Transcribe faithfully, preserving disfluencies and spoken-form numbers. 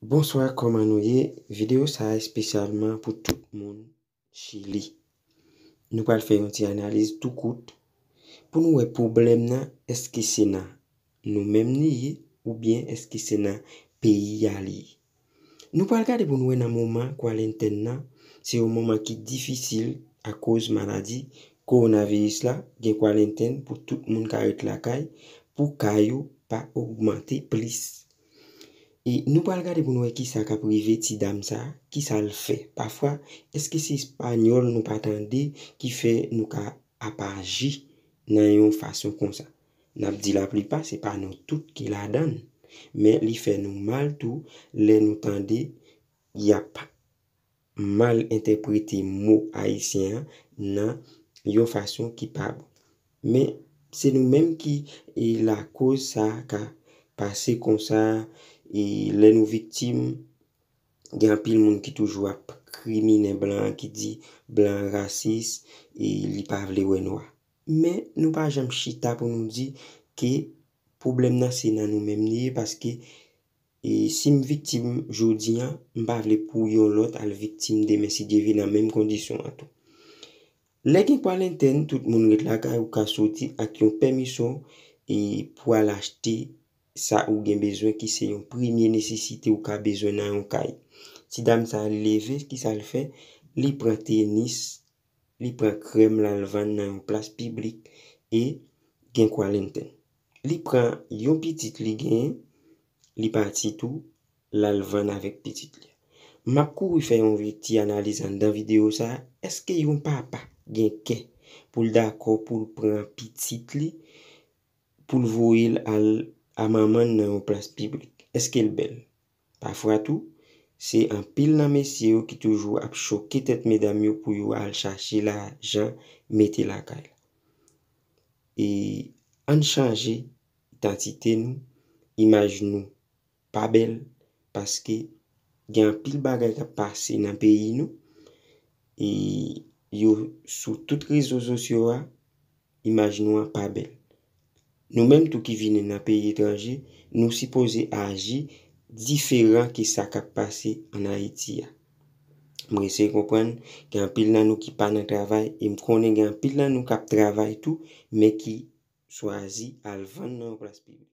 Bonswa, kòman nou ye? Videyo sa a espesyalman pou tout moun Chili. Nou pral fè yon ti analiz tou kout pou nou wè pwoblèm nan, èske se nan nou menm li ye oubyen èske se nan peyi a li ye? Nou pral gade pou nou wè nan moman kwarantèn nan, se yon moman ki difisil akoz maladi kowonaviris la, gen kwarantèn pou tout moun ka ret lakay pou ka yo pa ogmante plis. E nou pral gade pou nou wè kisa k ap rive ti dam sa a, kisa l fè. Pafwa, èske se espanyòl nou pa tande ki fè nou ka ap aji nan yon fason konsa? N ap di laplipa, se pa nou tout ki ladan l. Men li fè nou mal tou lè nou tande y ap mal entèprete mo ayisyen an nan yon fason ki pa bon. Men se nou menm ki e lakoz sa ka pase konsa, e lè nou viktim, gen anpil moun ki toujou ap kriminen blan an, ki di blan an rasis e li pa vle wè nwa. Men nou pa janm chita pou nou di ke pwoblèm nan se nan nou menm li ye, paske e si m viktim jodi a, m pa vle pou yon lòt al viktim demen, si Dye vle, nan menm kondisyon an tou. Lè gen kwarantèn, tout moun ret lakay, ou ka soti ak yon pèmisyon e pou al achte sa ou gen bezwen, ki se yon premye nesesite ou ka bezwen nan yon kay. Ti dam sa a, li leve, kisa l fè? Li pran tenis, li pran krèm, l al vann nan yon plas piblik e gen kwarantèn. Li pran yon pitit li genyen, li pati tou, l al vann avèk pitit li. M ap kouri fè yon vi-, ti analiz anndan videyo sa a. Èske yon papa gen kè pou l dakò pou l pran pitit li, pou l voye l al a manman l nan yon plas piblik? Èske l bèl? Pafwa tou, se anpil nan mesye yo ki toujou ap choke tèt medam yo pou yo al chache lajan mete lakay la. E ann chanje idantite nou, imaj nou pa bèl, paske gen anpil bagay k ap pase nan peyi nou, e yo sou tout rezo sosyo a, imaj nou an pa bèl. Nou menm tou ki vini nan peyi etranje, nou sipoze aji diferan ke sa k ap pase ann Ayiti a. Mwen eseye konprann, gen anpil nan nou ki pa nan travay, e m konnen gen anpil nan nou k ap travay tou, men ki chwazi al vann nan yon plas piblik.